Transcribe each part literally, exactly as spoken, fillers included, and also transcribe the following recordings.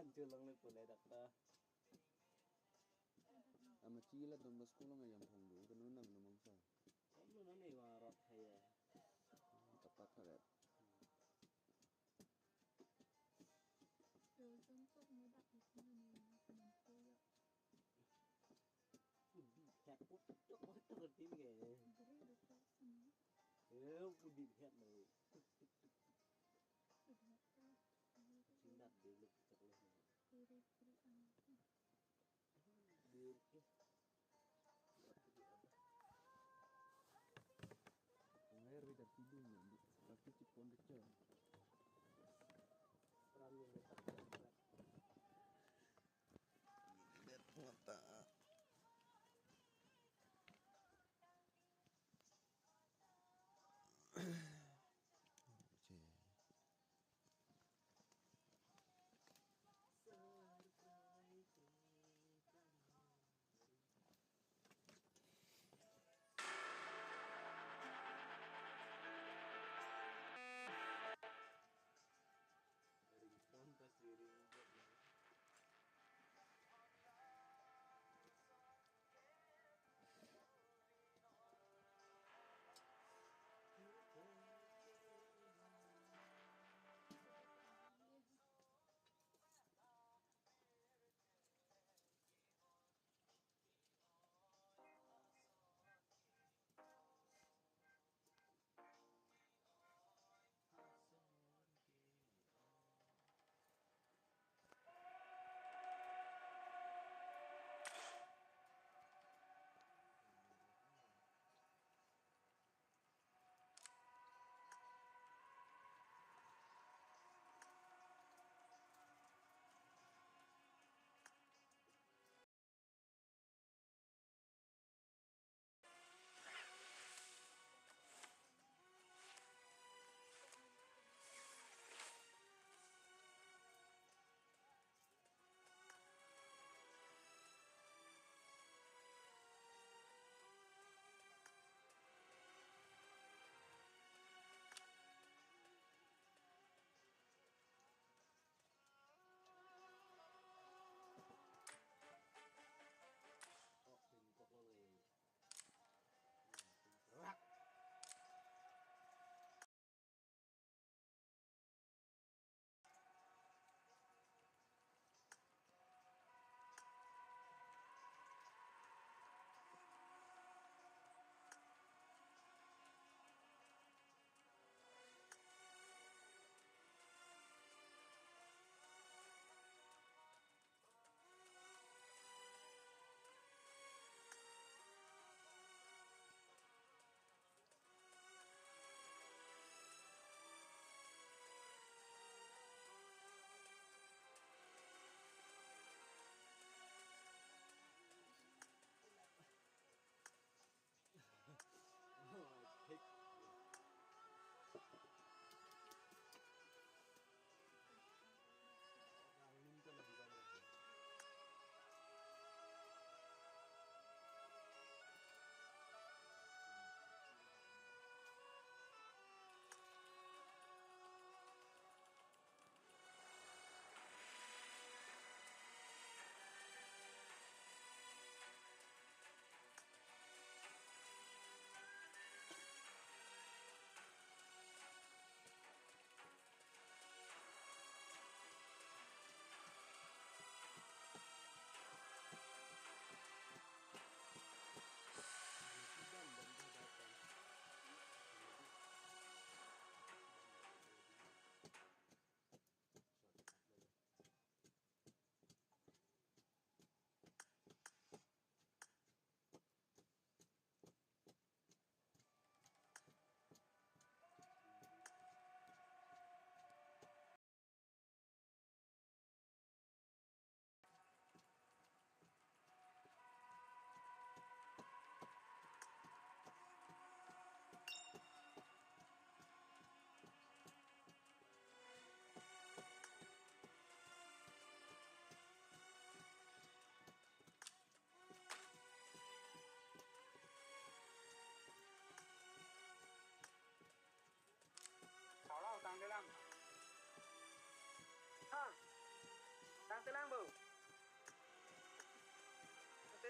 Chulang le pulai dak ta. Ama chila Don Bosco lang ayam phong do, kanu nang namang sa. Kamu nani wa rot hai ya. Tapat karet. Tuh, suntuk mudak di sini nih, teman tuh yuk. Udi het put tuk put tuk din ke. Jadi betul semua. Eh, udi het lo. Udi het tuh. Sinat dulu cek lo. Kiri kiri amat. Diri ke. Ngair bidar kidung nanti. Tapi cipon kecil. Peran yang dekat. Bet mata. Oke.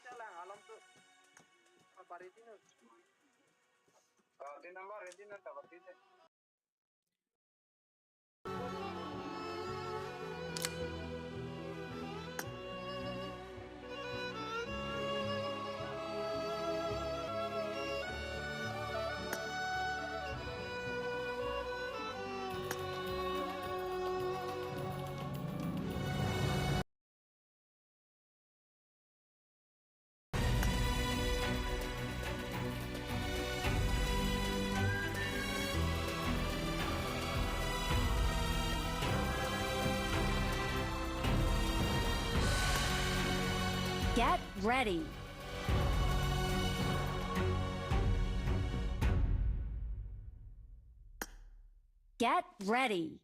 Chalang alom tu. Apa ready na? Ah, tin number ready na, dapat ready. Get ready. Get ready.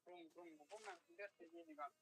Krum, krum, krum, nang, nang, nang, nang.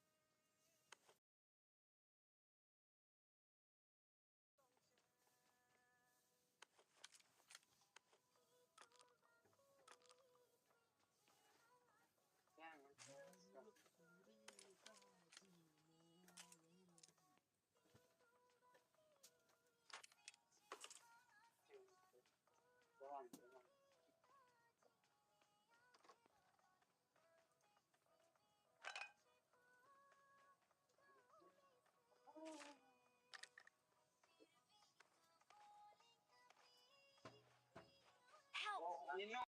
Help!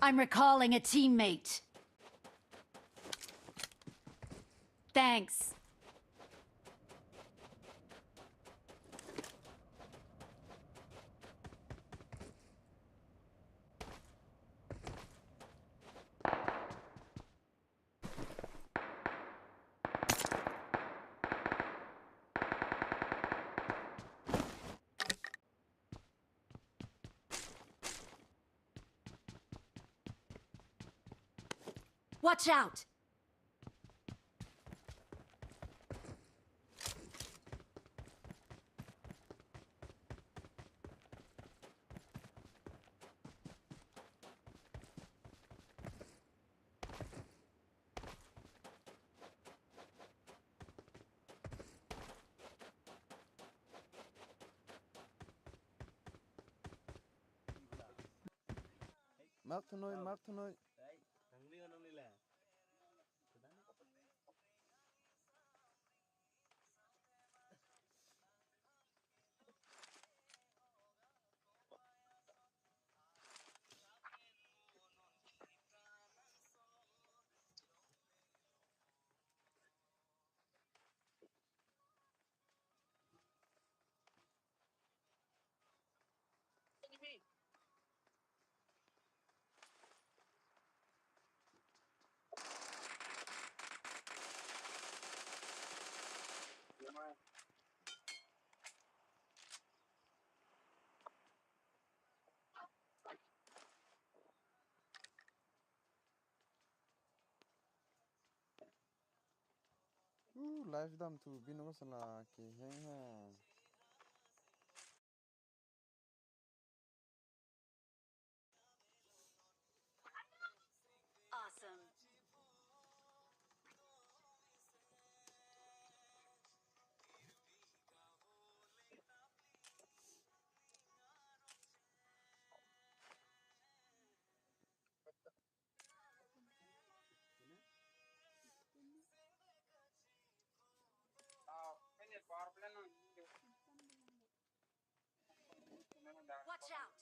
I'm recalling a teammate. Thanks. Watch out! Mark thunoi, mark thunoi. Ai, nangli o nangli le. Uh, live dam tu bino ko sala keheng ha. Awesome. Watch out!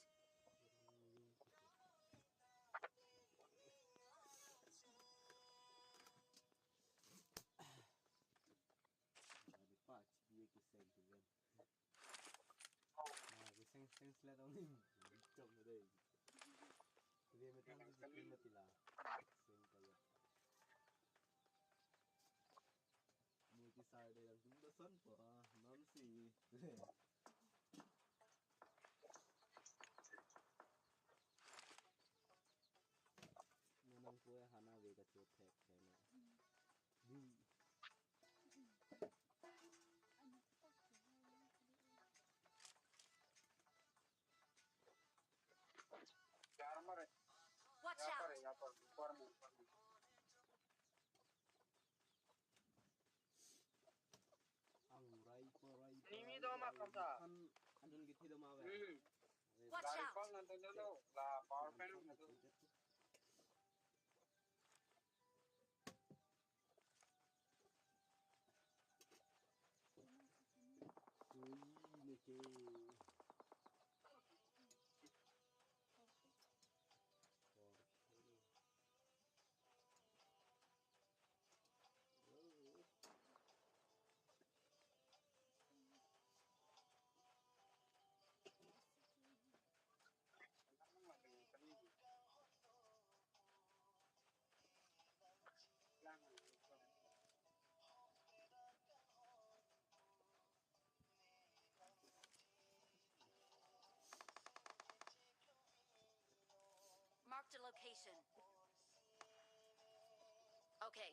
Patch, dia kiseng tu kan. Ah, kiseng, seng slet ong ning. Chom na dei. Dia metang tu kiseng mati la. Seng kaya. Multi side yang tu dah son po, ah, non si. Nanang po ya hana ve kachothek hai na. Di. Watch out! Ang rai po rai po. Nimi do mak kamsa. An, an Hmm. Watch out! Rifle nang tanda lo, la power pen nang tu. Ui, neke. Marked a location. Okay.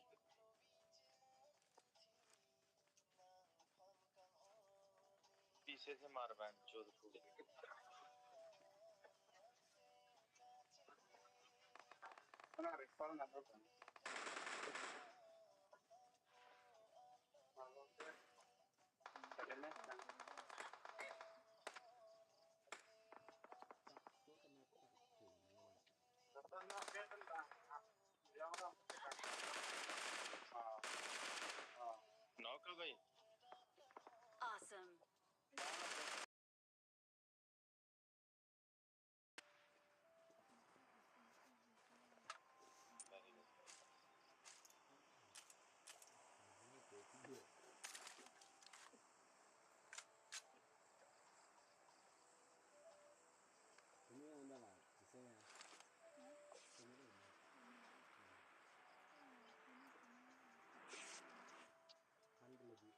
पीछे से मार बहन चोद को। Kena rifle nang tu kan. Malu deh. Ada nih kan. Rifle nang dia kan, Bang. Yang orang pakai kan. Ah. Ah. Knock है भाई। Awesome. Ini yang dalam, misalnya. Ini ini. Kan lebih.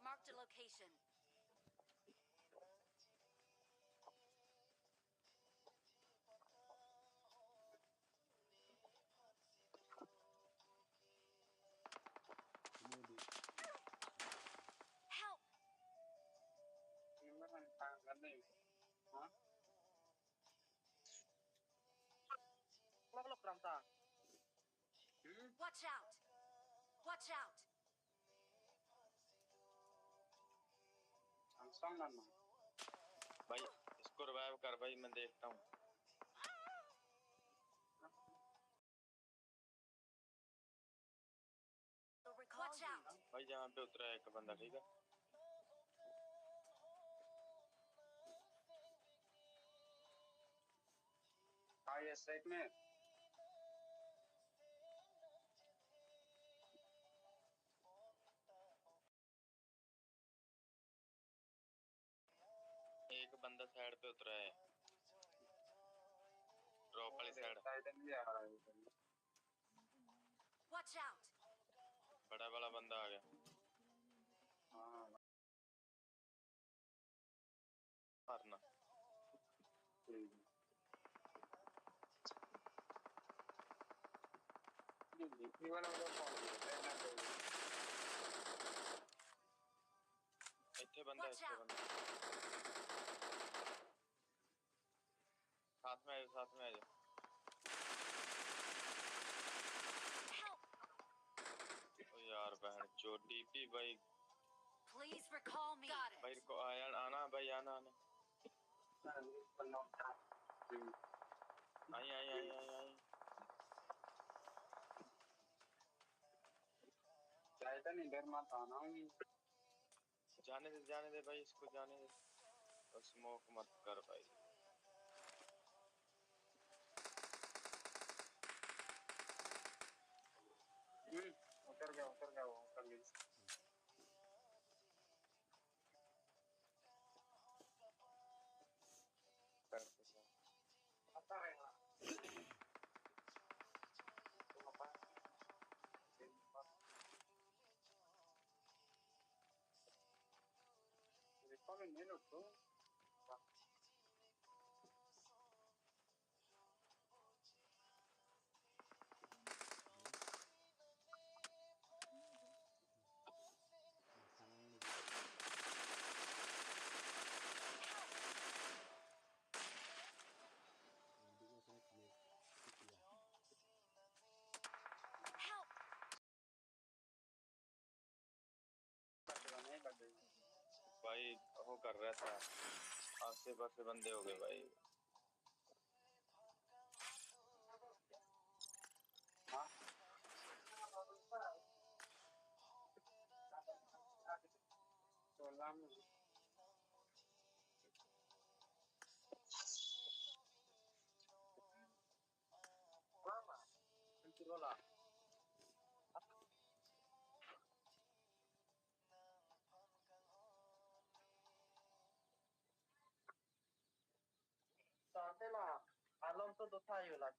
Marked a location. Help! Ini kan tangan nih. Hah? Lok lok ramta. Hmm? Watch out! Watch out! Angsong nang ma. भाई, इसको रिवाइव कर भाई, मैं देखता हूँ। Watch out! भाई, यहाँ पे उतरा है एक बंदा, ठीक है? हाँ, ये साइड में। एक बंदा साइड पे उतरा है, ड्रॉप वाली साइड। साइड में भी आ रहा है। Watch out! बड़ा वाला बंदा आ गया। हाँ। मारना। हम्म। ये देखने वाला वाला कौन है? रहना चाहिए। ਇੱਥੇ ਬੰਦਾ, Watch ਇੱਥੇ out! ਬੰਦਾ। साथ में आ जाओ, साथ में आ जाओ। Help! ओ यार, बहन चोद, डीपी भाई। Please recall me. Got it. भाई को आया, आना भाई, आना, आना। आई, आई, आई, आई, आई। जायता नहीं, डर मत आना। जाने दे, जाने दे भाई, इसको जाने दे। और स्मोक मत कर भाई। हम्म, उतर गया, उतर गया, वो उतर गया। भाई, वो कर रहा था, आस्ते पास्ते बंदे हो गए भाई। हाँ। Sarte la, alom so dotha yo la.